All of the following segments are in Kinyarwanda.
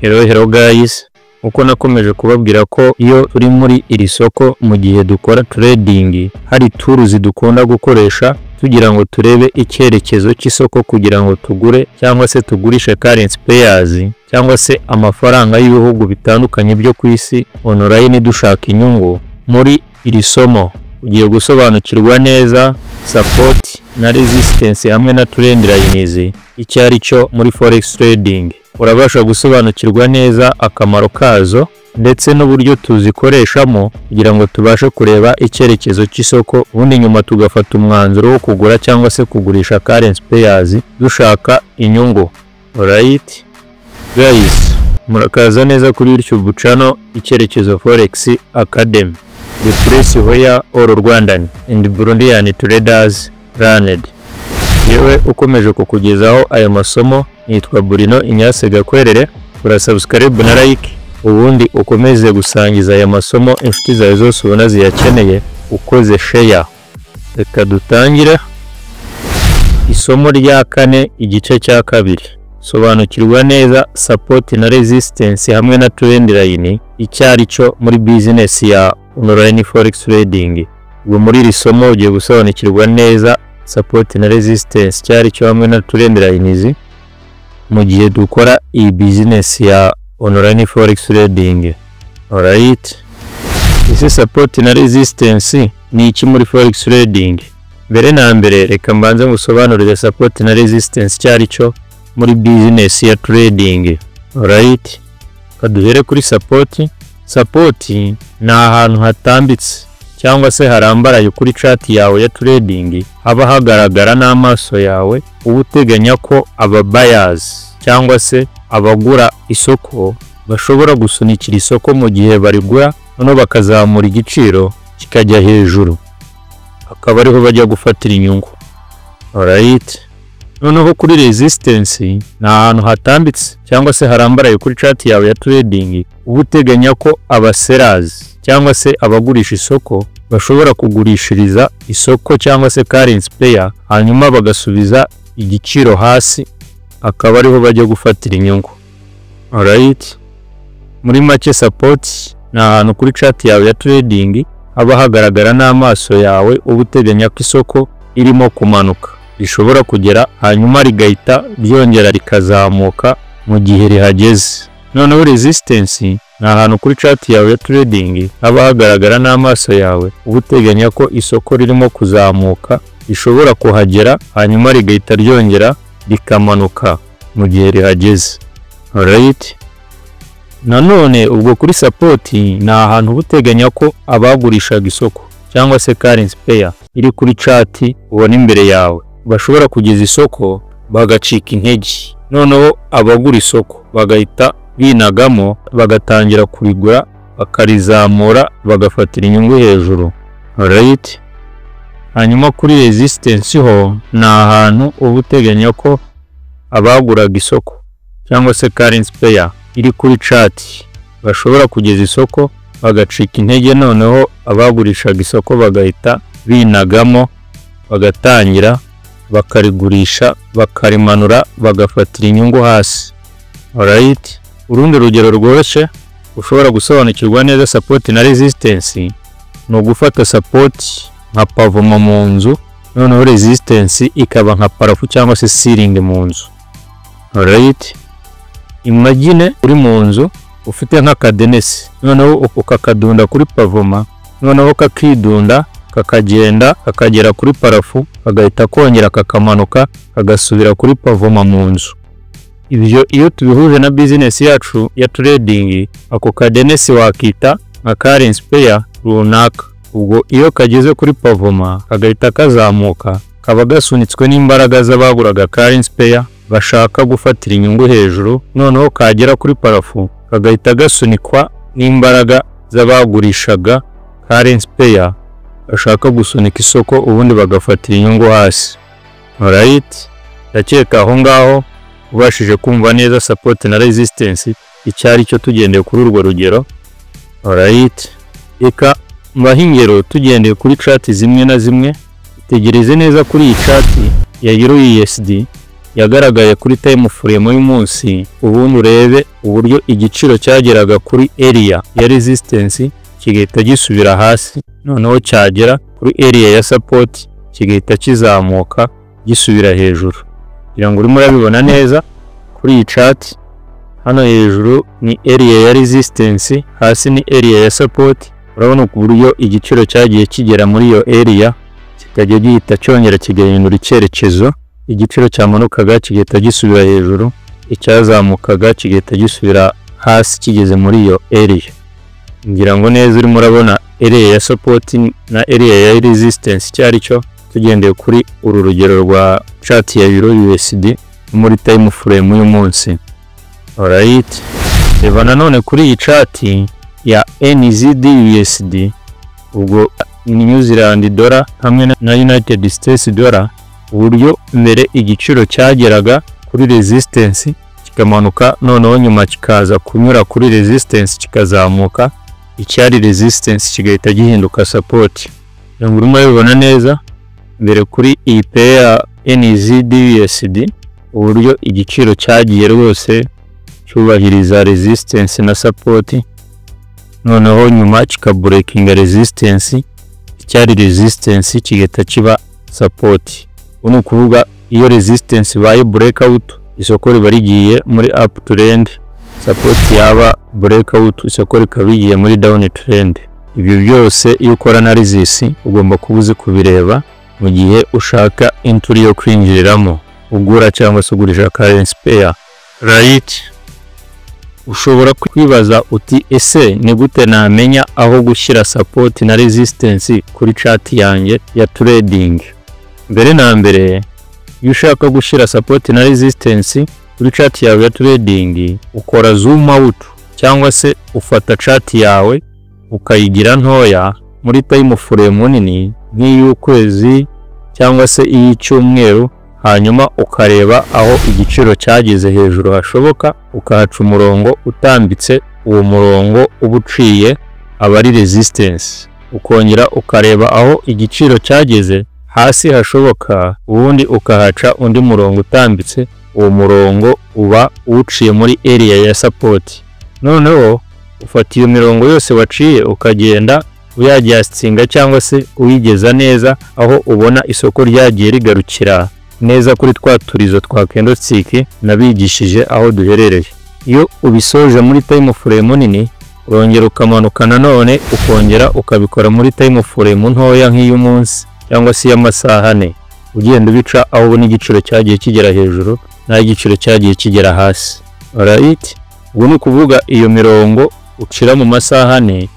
Hello, hello guys, uko nakomeje kubabwira ko iyo turi muri iri soko, mu gihe dukora trading, hari tools dukunda gukoresha tugira ngo turebe icyerekezo cy'isoko, kugira ngo tugure cyangwa se tugurishe currency pairs cyangwa se amafaranga y'ibihugu bitandukanye byo ku isi online dushaka inyungu. Muri iri somo ugiye gusobanukirwa neza support na resistance hamwe na trend lines icyo ari cyo muri forex trading. Urabasha gusobanukirwa neza akamaro kazo ndetse n'uburyo tuzikoreshamo kugira ngo tubashe kureba icyerekezo cy'isoko, ubundi nyuma tugafata umwanzuro wo kugura cyangwa se kugurisha currency pairs dushaka inyungu. Alright guys, murakaza neza kuri YouTube channel Icyerekezo Forex Academy, the place where all Rwandan and Burundian traders learned. Yewe ukomeje kukugezaho aya masomo nitwa Burino Inyase Gakwerere. Ura subscribe na like, ubundi ukomeze gusangiza aya masomo inshuti zawe zose ubona ziyakeneye ukoze share. Reka dutangire isomo rya kane, igice cya kabiri. Sobanukirwa neza support na resistance hamwe na trend line icyo ari cyo muri business ya online forex trading. Ubwo muri iri somo ugiye gusobanukirwa neza support na resistance icyo ari cyo hamwe na trend lines mu gihe dukora iyi business ya online forex trading. Alright, ese support na resistance ni iki muri forex trading? Mbere na mbere, reka mbanze ngusobanurire support na resistance icyo ari cyo muri business ya trading. Alright, kaduhere kuri support. Support ni ahantu hatambitse cyangwa se harambaraye kuri chart yawe ya trading, haba hagaragara n'amaso yawe, uba uteganya ko aba buyers cyangwa se abagura isoko bashobora gusunikira isoko mu gihe barigura, noneho bakazamura igiciro kikajya hejuru, akaba ariho bajya gufatira inyungu. Alright. Noneho kuri resistance, ni ahantu hatambitse cyangwa se harambaraye kuri chart yawe ya trading, uba uteganya ko aba sellers cyangwa se abagurisha isoko bashobora kugurishiriza isoko cyangwa se currency pair, hanyuma bagasubiza igiciro hasi, akaba ariho bajya gufatira inyungu. Alright. Muri make, support ni ahantu kuri chart yawe ya trading haba hagaragara n'amaso yawe, uba uteganya ko isoko irimo kumanuka rishobora kugera hanyuma rigahita ryongera rikazamuka mu gihe rihageze. Noneho resistance ni ahantu kuri chart yawe ya trading haba hagaragara n'amaso yawe, uba uteganya ko isoko ririmo kuzamuka rishobora kuhagera hanyuma rigahita ryongera rikamanuka mu gihe rihageze. Alright. Nanone ubwo kuri support, ni ahantu uba uteganya ko abagurishaga isoko cyangwa se currency pair iri kuri chart ubona imbere yawe bashobora kugeza isoko bagacika intege, noneho abagura isoko bagahita binagamo, bagatangira kurigura, bakarizamura, bagafatira inyungu hejuru. Alright. Hanyuma kuri resistance ho, ni ahantu uba uteganya ko abaguraga isoko cyangwa se currency pair iri kuri chart bashobora kugeza isoko bagacika intege, noneho abagurishaga isoko bagahita binagamo, bagatangira bakarigurisha, bakarimanura, bagafatira inyungu hasi. Alright. Urundi rugero rworoshye ushobora gusobanukirwa neza support na resistance ni ugufata support nka pavement mu nzu, noneho resistance ikaba nka plafond cyangwa se ceiling mu nzu. Alright. Imagine uri mu nzu ufite nk'akadenesi, noneho ukakadunda kuri pavement, noneho kakidunda, kakagenda kakagera kuri plafond, kagahita kongera kakamanuka, kagasubira kuri pavement mu nzu. Ibyo iyo tubihuje na business yacu ya trading, ako kadenesi wakita nka currency pair runaka. Ubwo iyo kageze kuri pavement kagahita kazamuka, kaba gasunitswe n'imbaraga z'abaguraga currency pair bashaka gufatira inyungu hejuru, noneho kagera kuri plafond kagahita gasunikwa n'imbaraga z'abagurishaga currency pair bashaka gusunika isoko, ubundi bagafatira inyungu hasi. Alright, ndakeka aho ngaho ubashije kumva neza support na resistance icyo ari cyo tugendeye kuri urwo rugero. Alright, reka mbahe ingero tugendeye kuri chart zimwe na zimwe. Tegereze neza kuri iyi chart ya Euro USD. yagaragaye kuri time frame y'umunsi, ubundi urebe uburyo igiciro cyageraga kuri area ya resistance kigahita gisubira hasi, noneho cyagera kuri area ya support kigahita kizamuka gisubira hejuru. Kugira ngo urimo urabibona neza kuri iyi chart, hano hejuru ni area ya resistance, hasi ni area ya support. Urabona uburyo igiciro cyagiye kigera muri iyo area kikajya gihita cyongera kigahindura icyerekezo. Igiciro cyamanukaga kigahita gisubira hejuru, icyazamukaga kigahita gisubira hasi kigeze muri iyo area. Ngira ngo neza urimo urabona area ya support na area ya resistance icyo ari cyo, tugendeye kuri uru rugero rwa chart ya Euro USD muri time frame y'umunsi. Alright, reba nanone kuri iyi chart ya NZD USD, ubwo ni New Zealand dollar hamwe na United States dollar, uburyo mbere igiciro cyageraga kuri resistance kikamanuka, noneho nyuma kikaza kunyura kuri resistance kikazamuka, icyari resistance kigahita gihinduka support. Ngo urimo urabibona neza mbere kuri iyi pair ya NZD USD, uburyo igiciro cyagiye rwose cyubahiriza resistance na support, noneho nyuma kikabreakinga resistance, icyari resistance kigahita kiba support. Ubu ni ukuvuga iyo resistance ibaye breakout, isoko riba rigiye muri up trend, support yaba breakout, isoko rikaba rigiye muri down trend. Ibyo byose iyo ukora analysis ugomba kuba uzi kubireba mu gihe ushaka entry yo kwinjiriramo ugura cyangwa se ugurisha currency pair. Right, ushobora kwibaza uti: "Ese ni gute namenya aho gushyira support na resistance kuri chart yanjye ya trading?" Mbere na mbere, iyo ushaka gushyira support na resistance kuri chart yawe ya trading, ukora zoom out, cyangwa se ufata chart yawe ukayigira ntoya muri time frame nini nk'iy'ukwezi cyangwa se iy'icyumweru, hanyuma ukareba aho igiciro cyageze hejuru hashoboka, ukahaca umurongo utambitse. Uwo murongo uba uciye aba ari resistance. Ukongera ukareba aho igiciro cyageze hasi hashoboka, ubundi ukahaca undi murongo utambitse. Uwo murongo uba uwuciye muri area ya support. Noneho ufata iyo mirongo yose waciye, ukagenda uyadjustinga cyangwa se uyigeza neza aho ubona isoko ryagiye rigarukira neza kuri twa turizo twa candlestick nabigishije aho duherereye. Iyo ubisoje muri time frame nini, urongera ukamanuka nanone, ukongera ukabikora muri time frame ntoya nk'iy'umunsi cyangwa se iy'amasaha 4, ugenda ubica aho ubona igiciro cyagiye kigera hejuru n'aho igiciro cyagiye kigera hasi. Alright, ubwo ni ukuvuga iyo mirongo ucira mu masaha 4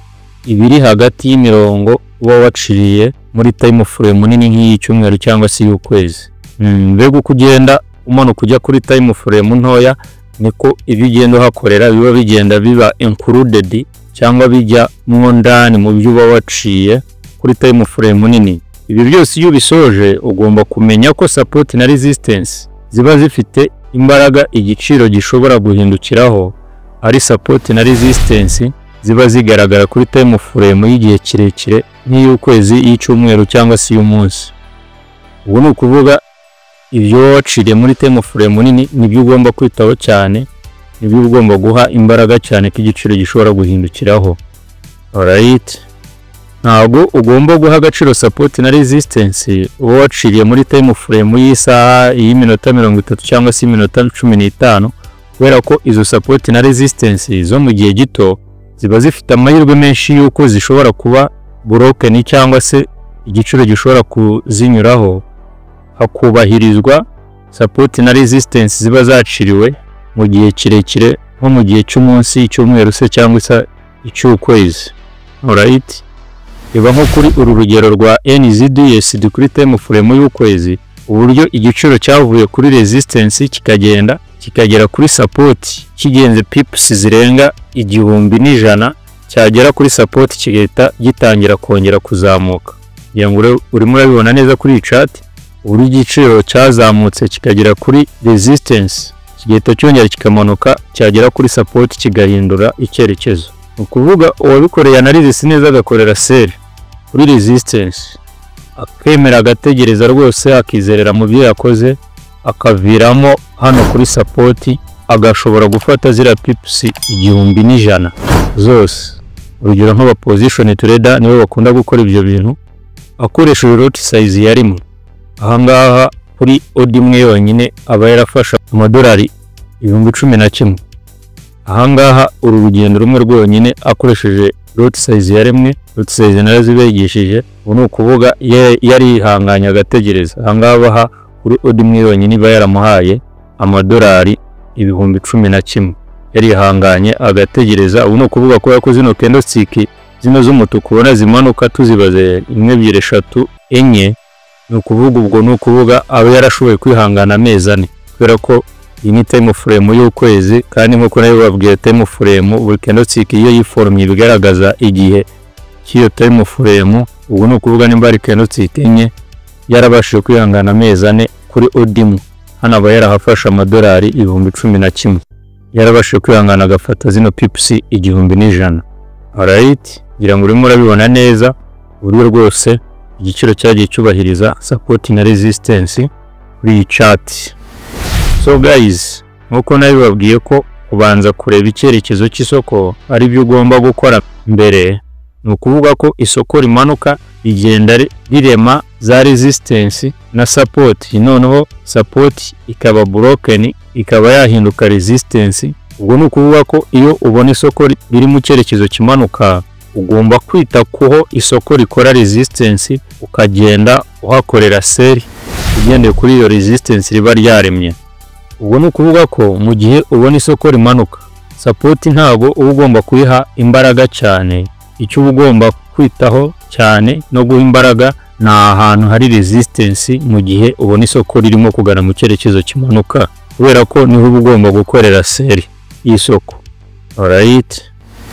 ibiri hagati y'imirongo uba waciriye muri time frame nini nk'iy'icyumweru cyangwa se iy'ukwezi. Mbega uko ugenda umanuka ujya kuri time frame ntoya, niko ibyo ugenda uhakorera biba bigenda biba included cyangwa bijya mwo ndani mu byo uba waciye kuri time frame nini. Ibi byose iyo ubisoje, ugomba kumenya ko support na resistance ziba zifite imbaraga igiciro gishobora guhindukiraho, ari support na resistance ziba zigaragara kuri time frame y'igihe kirekire nk'iy'ukwezi, iy'icyumweru cyangwa se iy'umunsi. Ubu ni ukuvuga ibyo waciriye muri time frame nini nibyo ugomba kwitaho cyane, nibyo ugomba guha imbaraga cyane ko igiciro gishobora guhindukiraho. Alright, ntabwo ugomba guha agaciro support na resistance uba waciriye muri time frame y'isaha, iy'iminota 30 cyangwa se iminota 15, kubera ko izo support na resistance zo mu gihe gito ziba zifite amahirwe menshi y'uko zishobora kuba broken, cyangwa se igiciro gishobora kuzinyuraho hakubahirizwa support na resistance ziba zaciriwe mu gihe kirekire, nko mu gihe cy'umunsi, icyumweru se cyangwa se icy'ukwezi. Alright, reba nko kuri uru rugero rwa NZDUSD kuri time frame y'ukwezi, uburyo igiciro cyavuye kuri resistance kikagenda kikagera kuri support kigenze pips zirenga 1100, cyagera kuri support kigahita gitangira kongera kuzamuka. Ngira ngo urimo urabibona neza kuri iyi chart, uburyo igiciro cyazamutse kikagera kuri resistance, kigahita cyongera kikamanuka, cyagera kuri support kigahindura icyerekezo. Ni ukuvuga uwabikoreye analysis neza, agakorera sell kuri resistance, akemera agategereza rwose, akizerera mu byo yakoze. Akaviramo hano kuri support, agashobora gufata ziriya pips 1100 zose. Urugero nk'aba position trader nibo bakunda gukora ibyo bintu, akoresheje lot size yarimo ahangaha kuri order imwe yonyine aba yarafashe amadolari 11,000. Ahangaha uru rugendo rumwe rwonyine akoresheje lot size yaremwe, lot size narazibegishije. Ubu ni ukuvuga yarihanganye agategereza, ahangaha baha kuri order imwe yonyine iba yaramuhaye amadolari 11,000, yarihanganye agategereza. Ubu ni ukuvuga ko yakoze zino candlestick zino z'umutuku ubona zimanuka, tuzibaze imwe, ebyiri, eshatu, enye, ni ukuvuga ubwo ni ukuvuga aba yarashoboye kwihangana amezi 4, kubera ko iyi ni time frame y'ukwezi. Kandi nk'uko nayo babwiye, time frame buri candlestick iyo yiforomye ibigaragaza igihe cy'iyo time frame. Ubwo ni ukuvuga nimba ari candlestick enye, yarabashije kwihangana amezi 4 kuri order imwe, hano aba yarahafashe amadolari 11,000, yarabashije kwihangana agafata zino pips 1100. Alright, ngira ngo urimo urabibona neza uburyo rwose igiciro cyagiye cyubahiriza support na resistance kuri iyi chart. So guys, nkuko nabibabwiye ko kubanza kureba icyerekezo cy'isoko ari byo ugomba gukora mbere, ni ukuvuga ko isoko rimanuka rigenda rirema za resistance na support, noneho support ikaba broken, ikaba yahinduka resistance. Ubwo ni ukuvuga ko iyo ubona isoko riri mu cyerekezo kimanuka, ugomba kwita kuho isoko rikora resistance, ukagenda uhakorera sell ugendeye kuri iyo resistance riba ryaremye. Ubwo ni ukuvuga ko mu gihe ubona isoko rimanuka, support ntabwo uba ugomba kuyiha imbaraga cyane. Icyo uba ugomba kwitaho cyane no guha imbaraga ni ahantu hari resistance mu gihe ubona isoko ririmo kugana mu cyerekezo kimanuka, kubera ko niho uba ugomba gukorera sell y'isoko. Alright,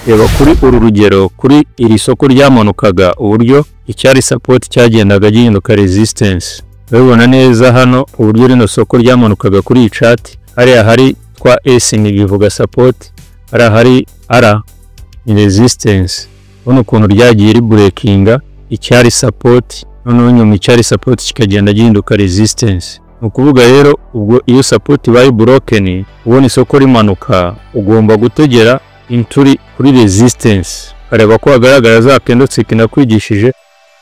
reba kuri uru rugero, kuri iri soko ryamanukaga, uburyo icyari support cyagendaga gihinduka resistance. Urabibona neza hano uburyo rino soko ryamanukaga kuri iyi chart. Hariya hari twa S ni bivuga support, hariya hari R ni resistance. Ubona ukuntu ryagiye ribreakinga icyari support, noneho nyuma icyari support kikagenda gihinduka resistance. Ni ukuvuga rero ubwo iyo support ibaye broken, ubona isoko rimanuka, ugomba gutegera entry kuri resistance, ukareba ko hagaragara za candlestick nakwigishije,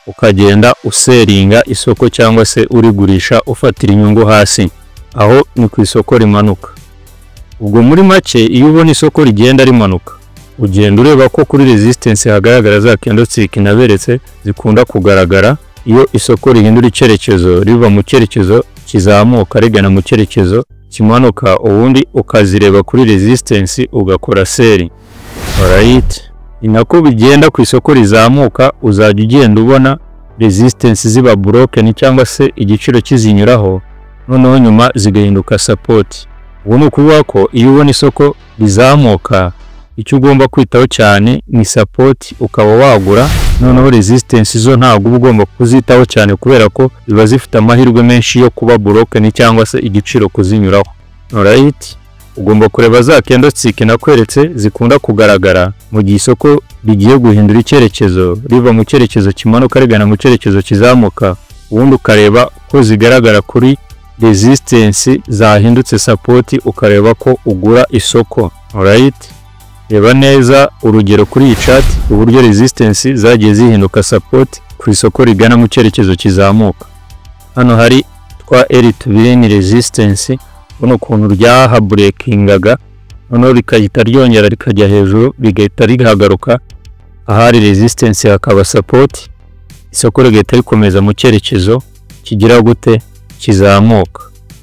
ukagenda usellinga isoko cyangwa se urigurisha ufatira inyungu hasi. Aho ni ku isoko rimanuka. Ubwo muri make, iyo ubona isoko rigenda rimanuka, ugenda ureba ko kuri resistance hagaragara za candlestick naberetse zikunda kugaragara iyo isoko rihindura icyerekezo, riva mu cyerekezo kizamuka rigana mu cyerekezo kimanuka, ubundi ukazireba kuri resistance ugakora sell. Alright, ni nako bigenda ku isoko rizamuka. Uzajya ugenda ubona resistance ziba broken cyangwa se igiciro kizinyuraho, noneho nyuma zigahinduka support. Ubu ni ukuvuga ko iyo ubona isoko rizamuka, icyo ugomba kwitaho cyane ni support, ukaba wagura, noneho resistance zo ntabwo uba ugomba kuzitaho cyane, kubera ko ziba zifite amahirwe menshi yo kuba broken cyangwa se igiciro kuzinyuraho. Alright, ugomba kureba za candlestick nakweretse zikunda kugaragara mu gihe isoko rigiye guhindura icyerekezo, riva mu cyerekezo kimanuka rigana mu cyerekezo kizamuka, ubundi ukareba ko zigaragara kuri resistance zahindutse support, ukareba ko ugura isoko. Alright, reba neza urugero kuri iyi chart, uburyo resistance zagiye zihinduka support ku isoko rigana mu cyerekezo kizamuka. Hano hari twa R tubiri ni resistance. Ubona ukuntu ryahabreakingaga, noneho rikahita ryongera rikajya hejuru, rigahita rihagaruka ahari resistance hakaba support, isoko rigahita rikomeza mu cyerekezo kigira gute? Kizamuka.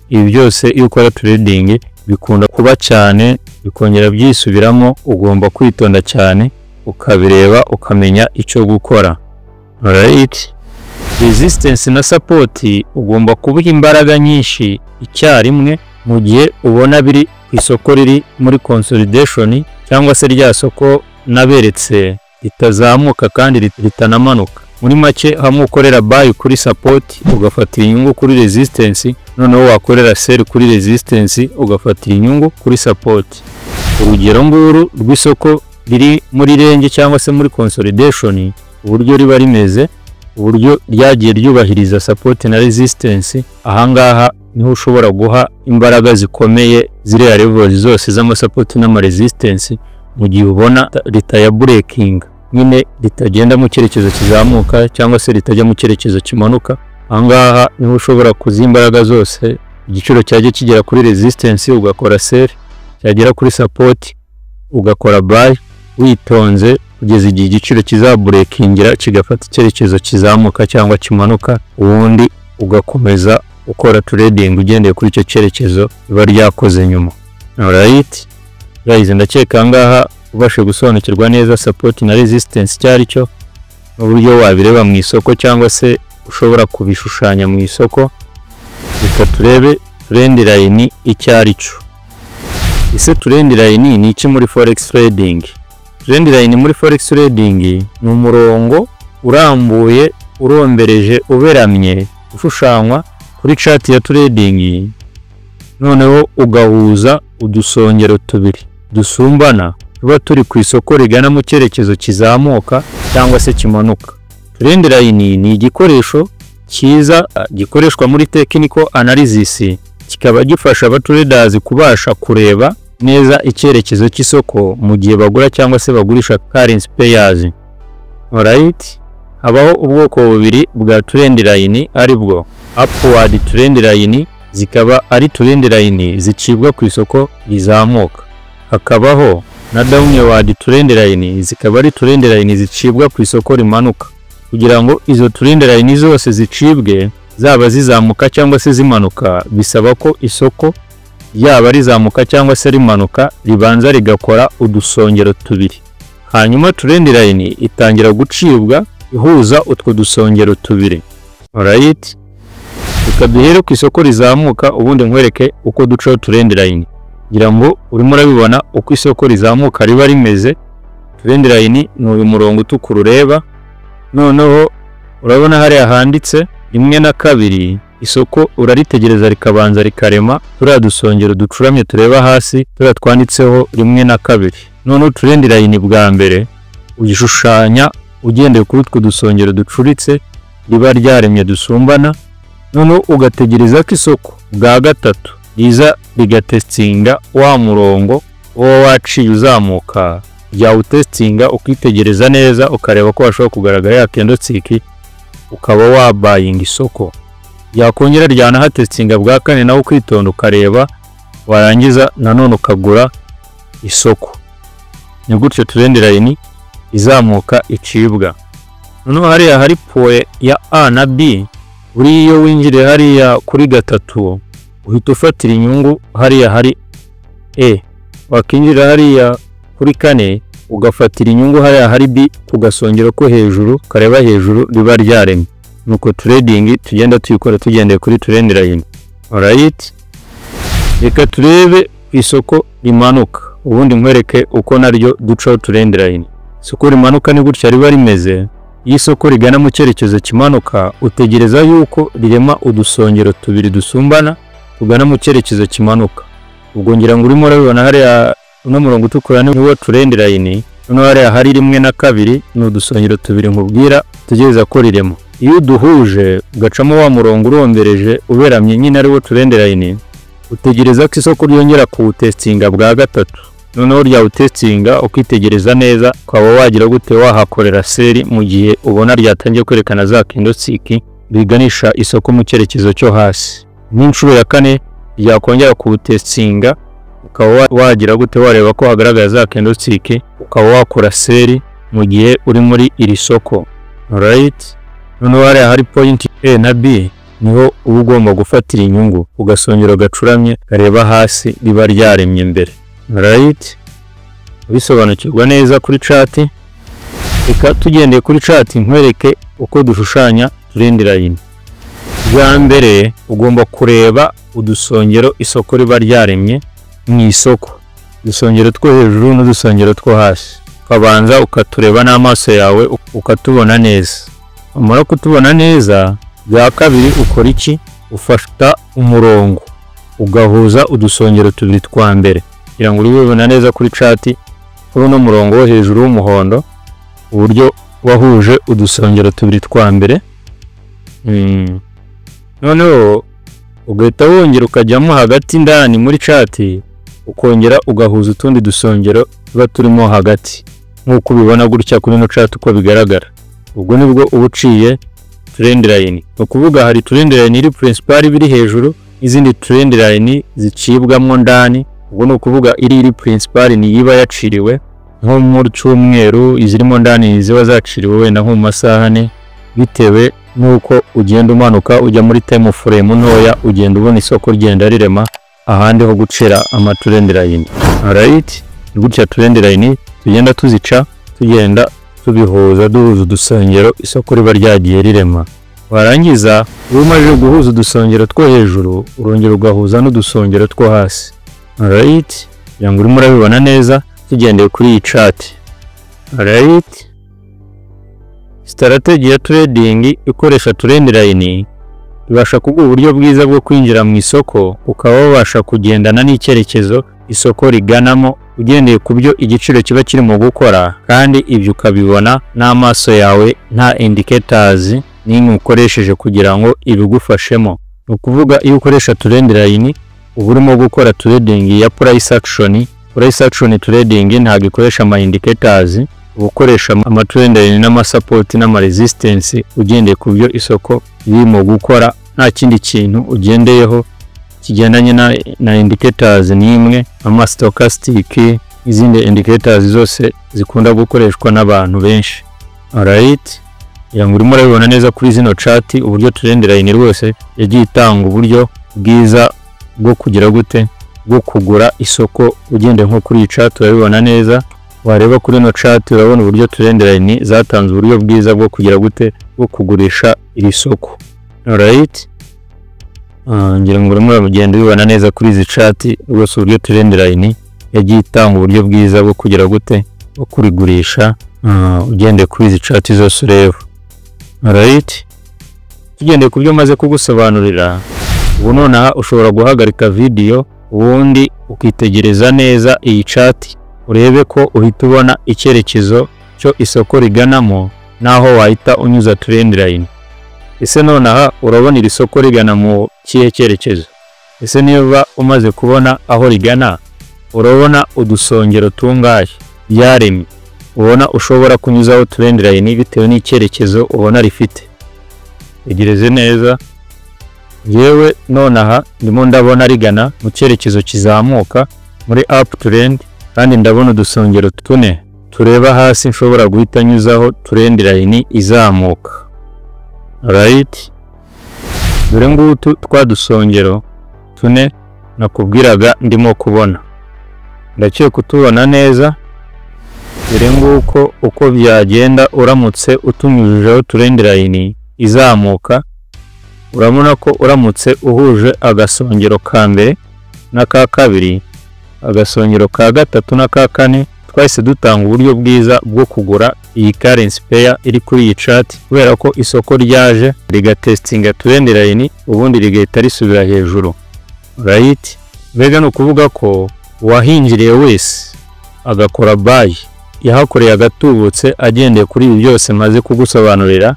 Ibi byose iyo ukora trading bikunda kuba cyane, bikongera byisubiramo. Ugomba kwitonda cyane, ukabireba, ukamenya icyo gukora. Alright, resistance na support ugomba kubiha imbaraga nyinshi icyarimwe mu gihe ubona biri ku isoko riri muri consolidation, cyangwa se rya soko naberetse ritazamuka kandi ritanamanuka. Muri make, hamwe ukorera buy kuri support ugafatira inyungu kuri resistance, noneho wakorera sell kuri resistance ugafatira inyungu kuri support. Urugero nguru rw'isoko riri muri range cyangwa se muri consolidation, uburyo riba rimeze, uburyo ryagiye ryubahiriza support na resistance. Ahangaha niho ushobora guha imbaraga zikomeye ziriya levels zose z'amasupport n'ama resistance, mu gihe ubona ritaya breaking nyine, ritagenda mu cyerekezo kizamuka cyangwa se ritajya mu cyerekezo kimanuka. Ahangaha niho ushobora kuziha imbaraga zose. Igiciro cyajya kigera kuri resistance ugakora sell, cyagera kuri support ugakora buy witonze, kugeza igihe igiciro kizabreakingira kigafata icyerekezo kizamuka cyangwa kimanuka, ubundi ugakomeza ukora trading ugendeye kuri icyo cyerekezo riba ryakoze nyuma. Alright guys, ndakeka ahangaha ubashe gusobanukirwa neza support na resistance icyo ari cyo n'uburyo wabireba mu isoko cyangwa se ushobora kubishushanya mu isoko. Reka turebe trend line icyo ari cyo. Ese trend line ni iki muri forex trading? Trend line muri forex trading ni umurongo urambuye, urombereje, uberamye, ushushanywa kuri chart ya trading, noneho ugahuza udusongero tubiri dusumbana tuba turi ku isoko rigana mu cyerekezo kizamuka cyangwa se kimanuka. Trend line ni igikoresho cyiza gikoreshwa muri technical analysis, kikaba gifasha abatraders kubasha kureba neza icyerekezo cy'isoko mu gihe bagura cyangwa se bagurisha currency pairs. Alright, habaho ubwoko bubiri bwa trend line, aribwo upward trend line, zikaba ari trend line zicibwa ku isoko rizamuka, hakabaho na downward trend line, zikaba ari trend line zicibwa ku isoko rimanuka. Kugira ngo izo trend line zose zicibwe, zaba zizamuka cyangwa se zimanuka, bisaba ko isoko yaba rizamuka cyangwa se rimanuka ribanza rigakora udusongero tubiri, hanyuma trend line itangira gucibwa ihuza utwo dusongero tubiri. Alright, reka duhere ku isoko rizamuka, ubundi nkwereke uko ducaho trend line. Ngira ngo urimo urabibona uko isoko rizamuka riba rimeze. Trend line ni uyu murongo utukura ureba. Noneho urabona hariya handitse rimwe na kabiri, isoko uraritegereza rikabanza rikarema turiya dusongero ducuramye tureba hasi, turiya twanditseho rimwe na kabiri. Noneho trend line bwa mbere uyishushanya ugendeye kuri utwo dusongero ducuritse riba ryaremye dusumbana, noneho ugategereza ko isoko bwa gatatu riza rigatestinga wa murongo uba waciye uzamuka. Ryawutestinga, ukitegereza neza, ukareba ko hashobora kugaragara ya candlestick, ukaba wabuyinga isoko. Yakongera ryanahatestinga bwa kane, nawe ukitonda ukareba, warangiza nanone ukagura isoko. Ni gutyo trend line izamuka icibwa. Noneho hariya hari point ya A na B, buriya iyo winjiriye hariya kuri gatatu uhita ufatira inyungu hariya hari E, wakinjira hariya kuri kane ugafatira inyungu hariya hari B ku gasongero ko hejuru kareba hejuru riba ryaremye. Nuko trading tugenda tuyikora tugendeye kuri trend line. Alright, reka turebe ku isoko rimanuka, ubundi nkwereke uko naryo ducaho trend line. Isoko rimanuka ni gutya riba rimeze. Iyo isoko rigana mu cyerekezo kimanuka, utegereza yuko rirema udusongero tubiri dusumbana tugana mu cyerekezo kimanuka. Ubwo ngira ngo urimo urabibona hariya uno murongo utukura ni wo trend line. Noneho hariya hari rimwe na kabiri ni udusongero tubiri nkubwira utegereza ko rirema. Iyo uduhuje ugacamo wa murongo urombereje uberamye nyine ari wo trend line, utegereza ko isoko ryongera kuwutestinga bwa gatatu. Noneho ryawutestinga, ukitegereza neza, ukaba wagira gute? Wahakorera sell mu gihe ubona ryatangiye kwerekana za candlestick biganisha isoko mu cyerekezo cyo hasi. N'inshuro ya kane ryakongera kuwutestinga, ukaba wagira gute? Wareba ko hagaragara za candlestick, ukaba wakora sell mu gihe uri muri iri soko. Alright, noneho hariya hari point A na B niho uba ugomba gufatira inyungu ku gasongero gacuramye kareba hasi riba ryaremye mbere. Alright, bisobanukirwa neza kuri chart. Reka tugendeye kuri chart nkwereke uko dushushanya trend line. Bwa mbere ugomba kureba udusongero isoko riba ryaremye mu isoko, udusongero two hejuru n'udusongero two hasi, ukabanza ukatureba n'amaso yawe ukatubona neza. Wamara kutubona neza, bwa kabiri ukora iki? Ufata umurongo ugahuza udusongero tubiri twa mbere. Kugira ngo uribibona neza kuri chart, kuri uno murongo wo hejuru w'umuhondo, uburyo wahuje udusongero tubiri twa mbere. Noneho Ugahita wongera ukajyamo hagati ndani muri chart, ukongera ugahuza utundi dusongero tuba turimo hagati nk'uko ubibona gutya kuri ino chart uko bigaragara. Ubwo nibwo uba uciye trend line. Ni ukuvuga hari trend line iri principal biri hejuru, n'izindi trend line zicibwamo ndani. Ubwo ni ukuvuga iri principal ni iba yaciriwe nko mu cyumweru, izirimo ndani ziba zaciriwe wenda nko mu masaha 4, bitewe nuko ugenda umanuka ujya muri time frame ntoya, ugenda ubona isoko rigenda rirema ahandi ho gucira ama trend line. Alright, gutya trend line tugenda tuzica, tugenda tubihuza, duhuza udusongero isoko riba ryagiye rirema. Warangiza iyo umaze guhuza udusongero two hejuru, urongera ugahuza n'udusongero two hasi. Alright, kugira ngo urimo urabibona neza tugendeye kuri iyi chart. Alright, strategy ya trading ikoresha trend line ibasha kuguha uburyo bwiza bwo kwinjira mu isoko, ukaba wabasha kugendana n'icyerekezo isoko riganamo ugendeye ku byo igiciro kiba kirimo gukora, kandi ibyo ukabibona n'amaso yawe nta indicators n'imwe ukoresheje kugira ngo ibigufashemo. Ni ukuvuga iyo ukoresha trend line uba urimo gukora trading ya price action. Price action trading ntabwo ikoresha ama indicators, uba ukoresha ama trend line n'ama support n'ama resistance ugendeye ku byo isoko ririmo gukora, nta kindi kintu ugendeyeho kigendanye na indicators n'imwe, ama stochastic, izindi indicators zose zikunda gukoreshwa n'abantu benshi. Alright, kugira ngo urimo urabibona neza kuri zino chart uburyo trend line rwose yagiye itanga uburyo bwiza bwo kugira gute, bwo kugura isoko ugendeye nko kuri iyi chart urabibona neza. Wareba kuri ino chart urabona uburyo trend line zatanze uburyo bwiza bwo kugira gute, bwo kugurisha iri soko. Alright, ngira ngo urimo uragenda ubibona neza kuri izi chart rwose uburyo trend line yagiye itanga uburyo bwiza bwo kugira gute, bwo kurigurisha ugendeye kuri izi chart zose ureba. Alright, tugendeye ku byo maze kugusobanurira, ubu nonaha ushobora guhagarika video ubundi ukitegereza neza iyi chart, urebe ko uhita ubona icyerekezo cyo isoko riganamo naho wahita unyuza trend line. Ese nonaha urabona iri soko rigana mu kihe cyerekezo? Ese niba umaze kubona aho rigana, urabona udusongero tungahe byaremye ubona ushobora kunyuzaho trend line bitewe n'icyerekezo ubona rifite? Tegereze neza. Yewe nonaha ndimo ndabona rigana mu cyerekezo kizamuka muri up trend, kandi ndabona udusongero tune tureba hasi nshobora guhita nyuzaho trend line izamuka. Alright, dore ngutu twa dusongero tune nakubwiraga ndimo kubona, ndakeka kutubona neza. Dore nguko uko byagenda uramutse utunyujijeho trend line izamuka. Urabona ko uramutse uhuje agasongero ka mbere n'aka kabiri, agasongero ka gatatu n'aka kane, twahise dutanga uburyo bwiza bwo kugura iyi currency pair iri kuri iyi chart, kubera ko isoko ryaje rigatestinga trend line ubundi rigahita risubira hejuru. Right, mbega ni ukuvuga ko uwahinjiriye wese agakora buy yahakoreye agatubutse agendeye kuri ibi byose maze kugusobanurira,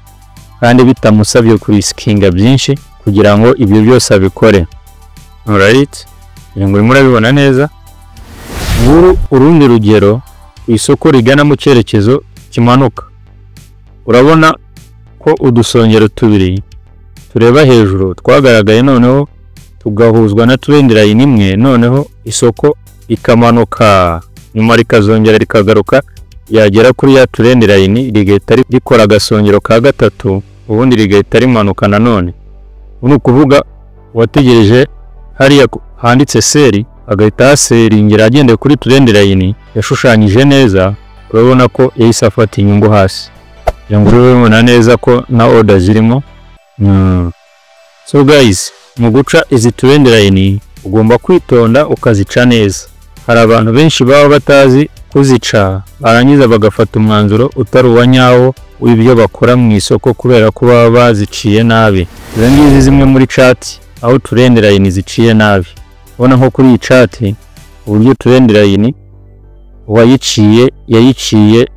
kandi bitamusabye kuriskinga byinshi kugira ngo ibyo byose abikore. Alright, kugira ngo urimo urabibona neza. Nguru urundi rugero ku isoko rigana mu cyerekezo kimanuka. Urabona ko udusongero tubiri tureba hejuru twagaragaye, noneho tugahuzwa na trend line imwe, noneho isoko rikamanuka nyuma rikazongera rikagaruka, yagera kuri ya trend line rigahita rikora agasongero ka gatatu, ubundi rigahita rimanuka nanone. Ni ukuvuga uwategereje hariya handitse sell agahita hasellingira agendeye kuri trend line yashushanyije neza, urabona ko yahise afata inyungu hasi. Kugira ngo urabibona neza ko na order zirimo. So guys, mu guca izi trend line ugomba kwitonda ukazica neza. Hari abantu benshi baba batazi kuzica, barangiza bagafata umwanzuro utari uwa nyawo w'ibyo bakora mu isoko kubera ko baba baziciye nabi. Izi ngizi zimwe muri chart aho trend line ziciye nabi. Ubona nko kuri iyi chart uburyo trend line uwayiciye yayiciye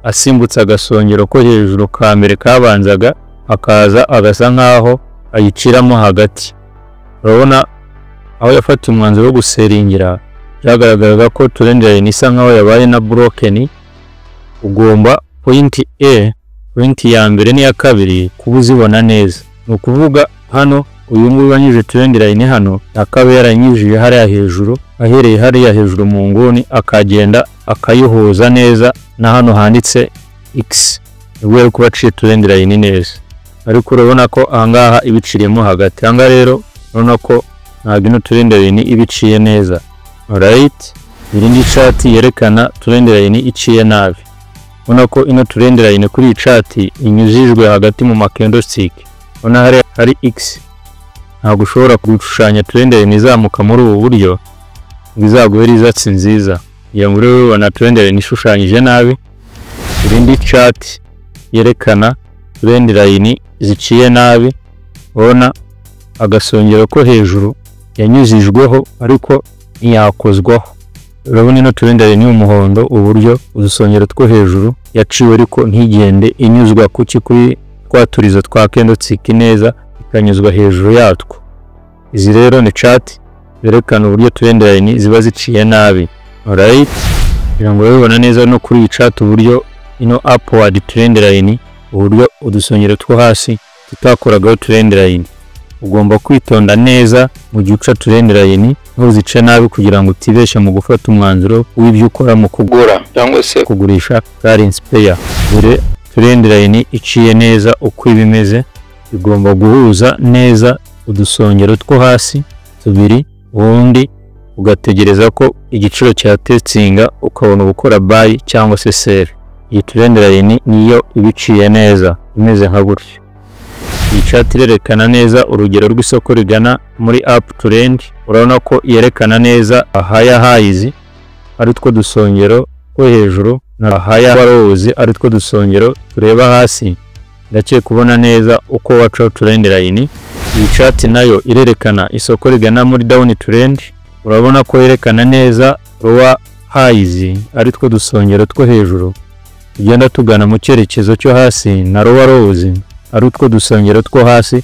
asimbutse agasongero ko hejuru ka mbere kabanzaga, akaza agasa nkaho ayiciramo hagati. Urabona aho yafatiye umwanzuro wo gusellingira, byagaragaraga ko trend line isa nkaho yabaye na broken. Ugomba point A, point ya mbere n'iya kabiri kuba uzibona neza. Ni ukuvuga hano uyu nguyu wanyujije trend line hano akaba yaranyujije hariya hejuru, ahereye hariya hejuru mu nguni, akagenda akayihuza neza na hano handitse X, nibwo yari kuba aciye trend line neza. Ariko urabona ko ahangaha ibiciriyemo hagati. Ahangaha rero urabona ko ntabwo ino trend line ibiciye neza. Alright, iri ni chart yerekana trend line iciye nabi. Ubona ko ino trend line kuri iyi chart inyujijwe hagati mu candlestick. Ubona hari X. Ntabwo ushobora gushushanya trend line izamuka muri ubu buryo ngo izaguhe results nziza. Iyo muri ubona trend line ishushanyije nabi. Irindi chart yerekana trend line ziciye nabi. Ubona agasongero ko hejuru yanyujijweho ariko ntiyakozwaho. Urabona ino trend line y'umuhondo, uburyo udusongero two hejuru yaciwe ariko ntigende inyuzwa kuki kuri twa turizo twa candlestick neza, ikanyuzwa hejuru yatwo. Izi rero ni chart zerekana uburyo trend line ziba ziciye nabi. Alright, kugira ngo urabibona neza no kuri iyi chart uburyo ino upward trend line, uburyo udusongero two hasi tutakoragaho trend line. Ugomba kwitonda neza mu gihe uca trend line, ntuzice nabi kugira ngo utibeshe mu gufata umwanzuro w'ibyo ukora mu kugura cyangwa se kugurisha currency pair. Dore trend line iciye neza uko iba imeze, igomba guhuza neza udusongero two hasi tubiri, ubundi ugategereza ko igiciro cya testinga ukabona gukora buy cyangwa se sell. Iyi trend line niyo iba iciye neza imeze nka gutya. Iyi chart irerekana neza urugero rw'isoko rigana muri up trend. Urabona ko yerekana neza higher highs ari two dusongero two hejuru na higher lows ari two dusongero tureba hasi. Ndakeka kubona neza uko waca trend line. Iyi chart nayo irerekana isoko rigana muri down trend. Urabona ko yerekana neza lower highs ari two dusongero two hejuru tugenda tugana mu cyerekezo cyo hasi, na lower lows ari utwo dusongero two hasi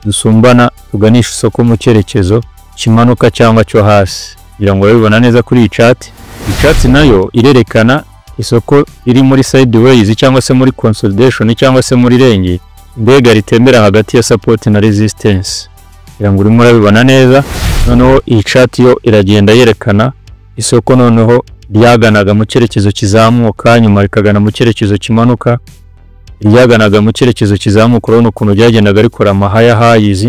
dusumbana tuganisha isoko mu cyerekezo kimanuka cyangwa cyo hasi. Kugira ngo urabibona neza kuri iyi chart. Iyi chart nayo irerekana isoko riri muri sideways cyangwa se muri consolidation cyangwa se muri range, mbega ritembera hagati ya support na resistance. Kugira ngo urimo urabibona neza. Noneho iyi chart yo iragenda yerekana isoko noneho ryaganaga mu cyerekezo kizamuka, nyuma rikagana mu cyerekezo kimanuka. Ryaganaga mu cyerekezo kizamuka, urabona ukuntu ryagendaga rikora ama higher highs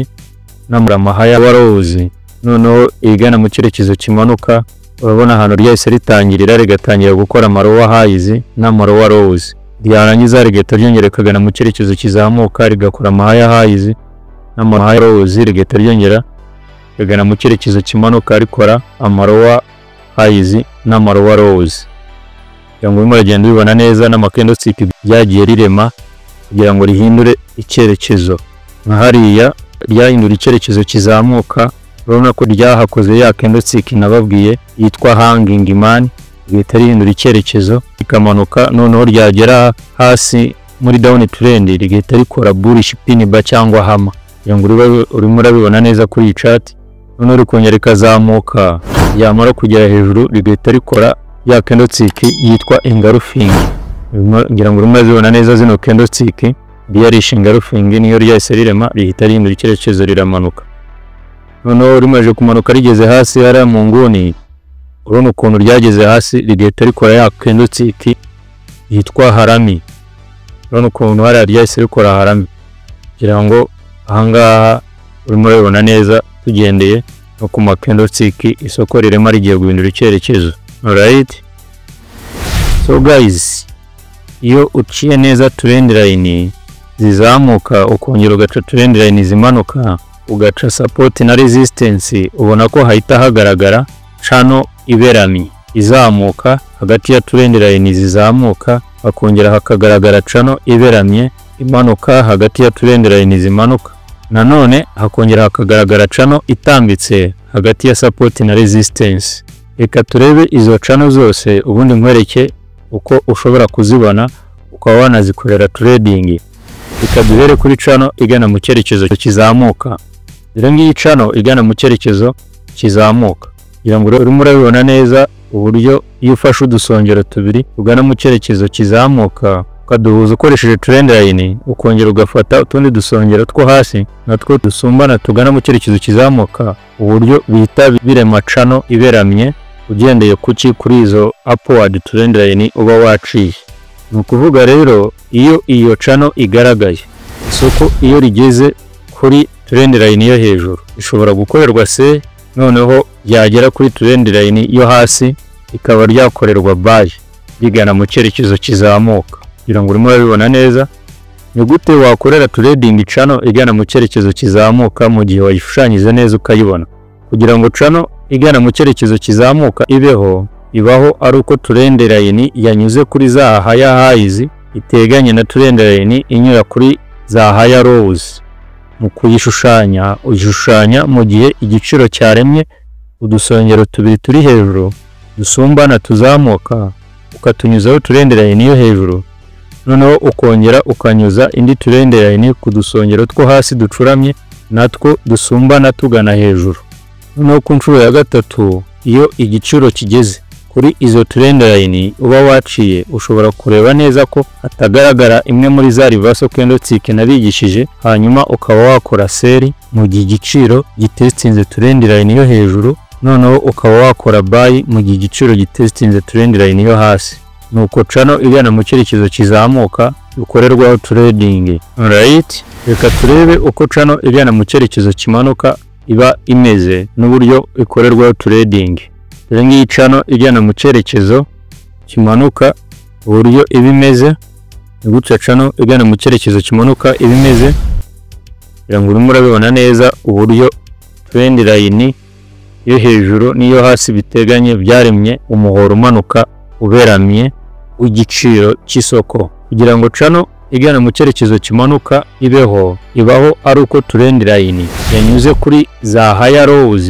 n'ama higher lows. Noneho igana mu cyerekezo kimanuka, urabona ahantu ryahise ritangirira, rigatangira gukora ama lower highs n'ama lower lows, ryarangiza rigahita ryongera rikagana mu cyerekezo kizamuka, rigakora ama higher highs n'ama higher lows, rigahita ryongera rigana mu cyerekezo kimanuka, rikora ama lower highs n'ama lower lows. Kugira ngo urimo uragenda ubibona neza n'ama candlestick ryagiye rirema kugira ngo rihindure icyerekezo. Nka hariya ryahindura icyerekezo kizamuka, urabona ko ryahakoze ya candlestick nababwiye yitwa hanging man, rigahita rihindura icyerekezo rikamanuka. Noneho ryagera hasi muri down trend rigahita rikora bullish pin bar cyangwa hammer. Kugira ngo urimo urabibona neza kuri iyi chart. Noneho rikongera rikazamuka, ryamara kugera hejuru rigahita rikora ya candlestick yitwa engulfing. Ngira ngo urimo urazibona neza zino candlestick. Bearish engulfing niyo ryahise rirema, rihita rihindura icyerekezo riramanuka. Noneho rimaze kumanuka rigeze hasi hariya mu nguni, urabona ukuntu ryageze hasi rigahita rikora ya candlestick yitwa harami. Urabona ukuntu hariya ryahise rikora harami. Kugira ngo ahangaha urimo urabibona neza tugendeye no ku ma candlestick isoko rirema rigiye guhindura icyerekezo. Alright, so guys, iyo uciye neza trend line zizamuka, ukongera ugaca trend line zimanuka, ugaca support na resistance, ubona ko hahita hagaragara channel iberamye izamuka hagati ya trend line zizamuka, hakongera hakagaragara channel iberamye imanuka hagati ya trend line zimanuka, nanone hakongera hakagaragara channel itambitse hagati ya support na resistance. Reka turebe izo channel zose, ubundi nkwereke uko ushobora kuzibona ukaba wanazikorera trading. Reka duhere kuri channel igana mu cyerekezo kizamuka. Dore ngiyi channel igana mu cyerekezo kizamuka. Kugira ngo urimo urabibona neza uburyo iyo ufashe udusongero tubiri tugana mu cyerekezo kizamuka ukaduhuza ukoresheje trend line, ukongera ugafata utundi dusongero two hasi natwo dusumbana tugana mu cyerekezo kizamuka, uburyo bihita birema channel iberamye ugendeye kuki kuri izo upward trend line uba waciye. Ni ukuvuga rero, iyo iyo channel igaragaye, isoko iyo rigeze kuri trend line yo hejuru ishobora gukorerwa sell, noneho ryagera kuri trend line yo hasi rikaba ryakorerwa buy rigana mu cyerekezo kizamuka. Kugira ngo urimo urabibona neza, ni gute wakorera trading channel igana mu cyerekezo kizamuka mu gihe wayishushanyije neza ukayibona? Kugira ngo channel igana mu cyerekezo kizamuka ibeho, ibaho ari uko trend line yanyuze kuri za higher highs iteganye na trend line inyura kuri za higher lows. Mu kuyishushanya, uyishushanya mu gihe igiciro cyaremye udusongero tubiri turi hejuru dusumbana tuzamuka, ukatunyuzaho trend line yo hejuru, noneho ukongera ukanyuza indi trend line ku dusongero two hasi ducuramye natwo dusumbana tugana hejuru. Noneho ku nshuro ya gatatu, iyo igiciro kigeze kuri izo trend line uba waciye, ushobora kureba neza ko hatagaragara imwe muri za reversal candlestick nabigishije, hanyuma ukaba wakora sell mu gihe igiciro gitestinze trend line yo hejuru, noneho ukaba wakora buy mu gihe igiciro gitestinze trend line yo hasi. Nuko channel igana mu cyerekezo kizamuka bikorerwaho trading. Alright, reka turebe uko channel igana mu cyerekezo kimanuka iba imeze n'uburyo ikorerwaho trading. Dore ngiyi channel igana mu cyerekezo kimanuka uburyo iba imeze. Ni gutya channel igana mu cyerekezo kimanuka iba imeze. Kugira ngo urimo urabibona neza uburyo trend line yo hejuru n'iyo hasi biteganye byaremye umuhoro umanuka uberamye w'igiciro cy'isoko. Kugira ngo channel igana mu cyerekezo kimanuka ibeho, ibaho ari uko trend line yanyuze kuri za higher lows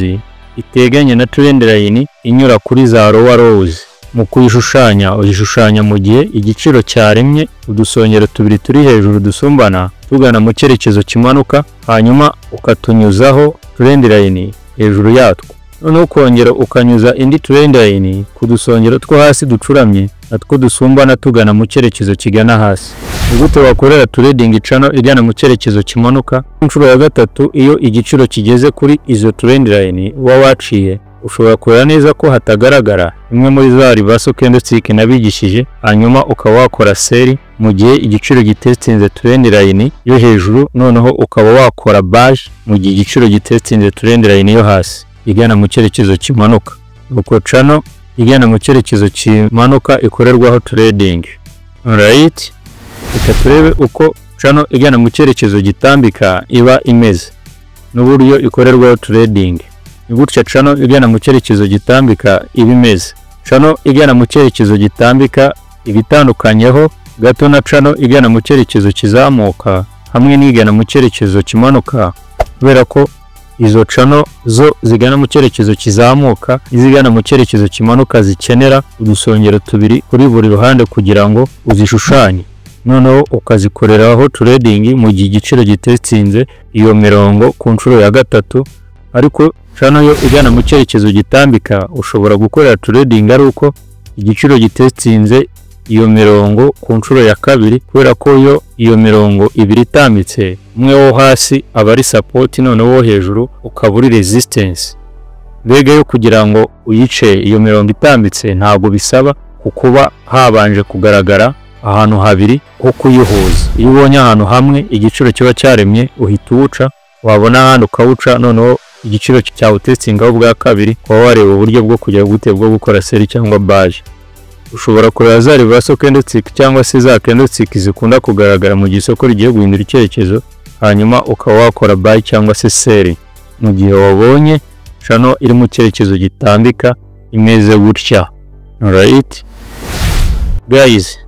iteganye na trend line inyura kuri za lower lows. Mu kuyishushanya, uyishushanya mu gihe igiciro cyaremye udusongero tubiri turi hejuru dusumbana tugana mu cyerekezo kimanuka, hanyuma ukatunyuzaho trend line hejuru yatwo, noneho ukongera ukanyuza indi trend line ku dusongero two hasi ducuramye natwo dusumbana tugana mu cyerekezo kigana hasi. Ni gute wakorera trading channel igana mu cyerekezo kimanuka? Inshuro ya gatatu, iyo igiciro kigeze kuri izo trend line uba waciye, ushobora kureba neza ko hatagaragara imwe muri za reversal candlestick nabigishije, hanyuma ukaba wakora sell mu gihe igiciro gitestinze trend line yo hejuru, noneho ukaba wakora buy mu gihe igiciro gitestinze trend line yo hasi igana mu cyerekezo kimanuka. Uko channel igana mu cyerekezo kimanuka ikorerwaho trading. Alright, reka turebe uko channel igana mu cyerekezo gitambika iba imeze n'uburyo ikorerwaho trading. Ni gutya channel igana mu cyerekezo gitambika iba imeze. Channel igana mu cyerekezo gitambika iba itandukanyeho gato na channel igana mu cyerekezo kizamuka hamwe n'igana mu cyerekezo kimanuka, kubera ko izo channel zo zigana mu cyerekezo kizamuka n'izigana mu cyerekezo kimanuka zikenera udusongero tubiri kuri buri ruhande kugira ngo uzishushanye, noneho ukazikoreraho trading mu gihe igiciro gitestinze iyo mirongo ku nshuro ya gatatu. Ariko channel yo igana mu cyerekezo gitambika ushobora gukorera trading ari uko igiciro gitestinze iyo mirongo ku nshuro ya kabiri, kubera ko yo iyo mirongo ibiri itambitse, umwe wo hasi aba ari support, noneho wo hejuru ukaba uri resistance. Mbega yo kugira ngo uyice iyo mirongo itambitse ntabwo bisaba kukuba habanje kugaragara ahantu habiri ho kuyihuza. Iyo ubonye ahantu hamwe igiciro kiba cyaremye uhita uwuca, wabona ahandi ukawuca, noneho igiciro cyawutestingaho bwa kabiri kuba wareba uburyo bwo kujya gute bwo gukora sell cyangwa buy. Ushobora kureba za reversal candlestick cyangwa se za candlestick zikunda kugaragara mu gihe isoko rigiye guhindura icyerekezo, hanyuma ukaba wakora buy cyangwa se sell mu gihe wabonye channel iri mu cyerekezo gitambika imeze gutya. Alright guys,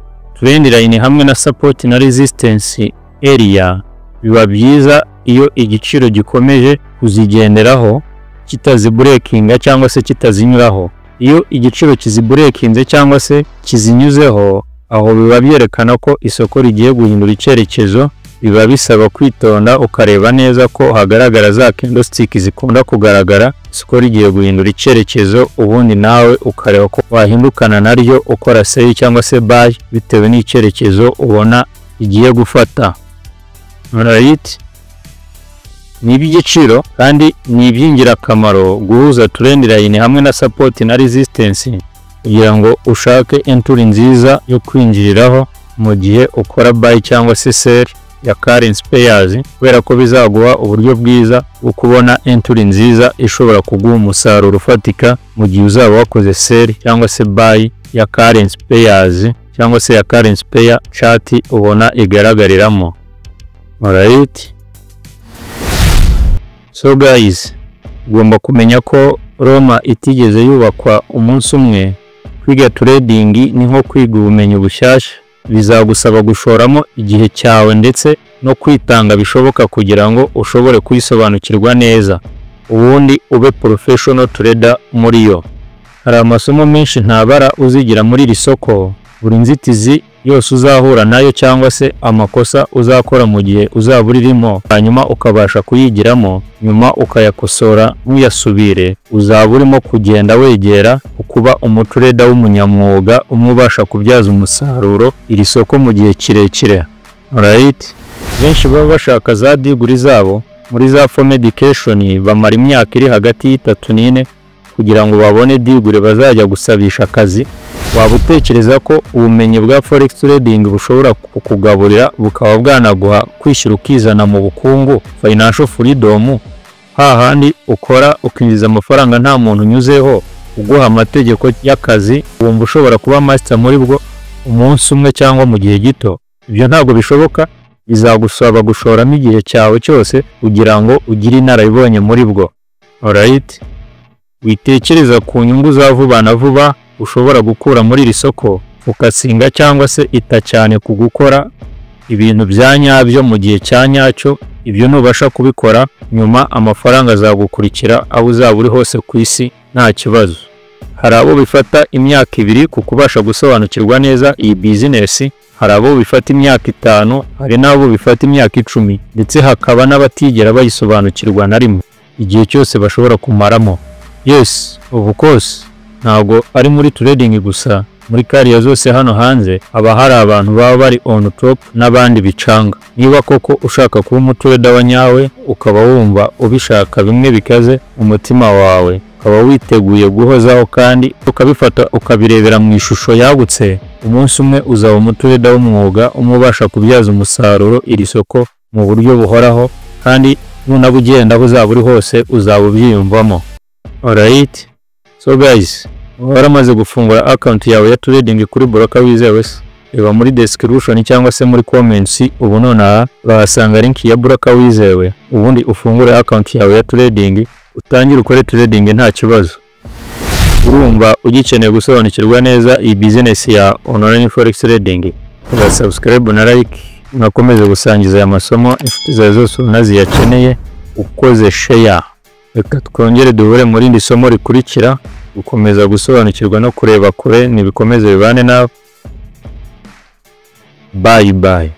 trend line hamwe na support na resistance area biba byiza iyo igiciro gikomeje kuzigenderaho kitazibreakinga cyangwa se kitazinyuraho. Iyo igiciro kizibreakinze cyangwa se kizinyuzeho, aho biba byerekana ko isoko rigiye guhindura icyerekezo. Biba bisaba kwitonda, ukareba neza ko hagaragara za candlestick zikunda kugaragara isoko rigiye guhindura icyerekezo, ubundi nawe ukareba ko wahindukana naryo, ukora sell cyangwa se buy bitewe n'icyerekezo ubona igiye gufata. Alright. Ni iby'igiciro kandi ni iby'ingirakamaro guhuza trend line hamwe na support na resistance kugira ngo ushake entry nziza yo kwinjiriraho mu gihe ukora buy cyangwa se sell ya currency pairs, kubera ko bizaguha uburyo bwiza bwo kubona entry nziza ishobora kuguha umusaruro ufatika mu gihe uzaba wakoze sell cyangwa se buy ya currency pairs cyangwa se ya currency pair chart ubona igaragariramo. Alright. So guys, ugomba kumenya ko Roma itigeze yubakwa umunsi umwe. Kwiga trading ni nko kwiga ubumenyi bushyashya, bizagusaba gushoramo igihe cyawe ndetse no kwitanga bishoboka kugira ngo ushobore kuyisobanukirwa neza, ubundi ube professional trader muri yo. Hari amasomo menshi ntabara uzigira muri iri soko. Buri nzitizi yose uzahura nayo cyangwa se amakosa uzakora mu gihe uzaba uririmo, hanyuma ukabasha kuyigiramo, nyuma ukayakosora ntuyasubire, uzaba urimo kugenda wegera kuba umutrader w'umunyamwuga, umwe ubasha kubyaza umusaruro iri soko mu gihe kirekire. Alright. Benshi baba bashaka za degree zabo muri za formal education, bamara imyaka iri hagati y'3 n'4 kugira ngo babone degree bazajya gusabisha akazi. Waba utekereza ko ubumenyi bwa forex trading bushobora kukugaburira, bukaba bwanaguha kwishyura ukizana mu bukungu, financial freedom, hahandi ukora ukinjiza amafaranga nta muntu unyuzeho uguha amategeko y'akazi? Wumva ushobora kuba master muri bwo umunsi umwe cyangwa mu gihe gito? Ibyo ntabwo bishoboka. Bizagusaba gushoramo igihe cyawe cyose kugira ngo ugire inararibonye muri bwo. Alright. Witekereza ku nyungu za vuba na vuba ushobora gukura muri iri soko. Ukasinga cyangwa se ita cyane ku gukora ibintu bya nyabyo mu gihe cya nyacyo. Ibyo nubasha kubikora, nyuma amafaranga azagukurikira aho uzaba uri hose ku isi, nta kibazo. Hari abo bifata imyaka 2 ku kubasha gusobanukirwa neza iyi business, hari abo bifata imyaka 5, hari n'abo bifata imyaka 10, ndetse hakaba n'abatigera bayisobanukirwa na rimwe igihe cyose bashobora kumaramo. Yes, of course, ntabwo ari muri trading gusa, muri career zose hano hanze haba hari abantu baba bari on top n'abandi bicanga. Niba koko ushaka kuba umutrader wa nyawe, ukaba wumva ubishaka bimwe bikaze umutima wawe, ukaba witeguye guhozaho kandi ukabifata ukabirebera mu ishusho yagutse, umunsi umwe uzaba umutrader w'umwuga, umwe ubasha kubyaza umusaruro iri soko mu buryo buhoraho, kandi nunaba ugenda aho uzaba uri hose uzaba ubyiyumvamo. Alright. So guys, waramaze gufungura account yawe ya trading kuri broker wizewe se? Reba muri description cyangwa se muri comments ubu nonaha, urahasanga link ya broker wizewe, ubundi ufungure account yawe ya trading, utangire ukore trading nta kibazo. Urumva ugikeneye gusobanukirwa neza iyi business ya online forex trading? Kora subscribe na like, unakomeze gusangiza aya masomo inshuti zawe zose unaziyakeneye ukoze share. Reka twongere duhure mu rindi somo rikurikira. Gukomeza gusobanukirwa no kureba kure nibikomeze bibane nawe. Bye bye.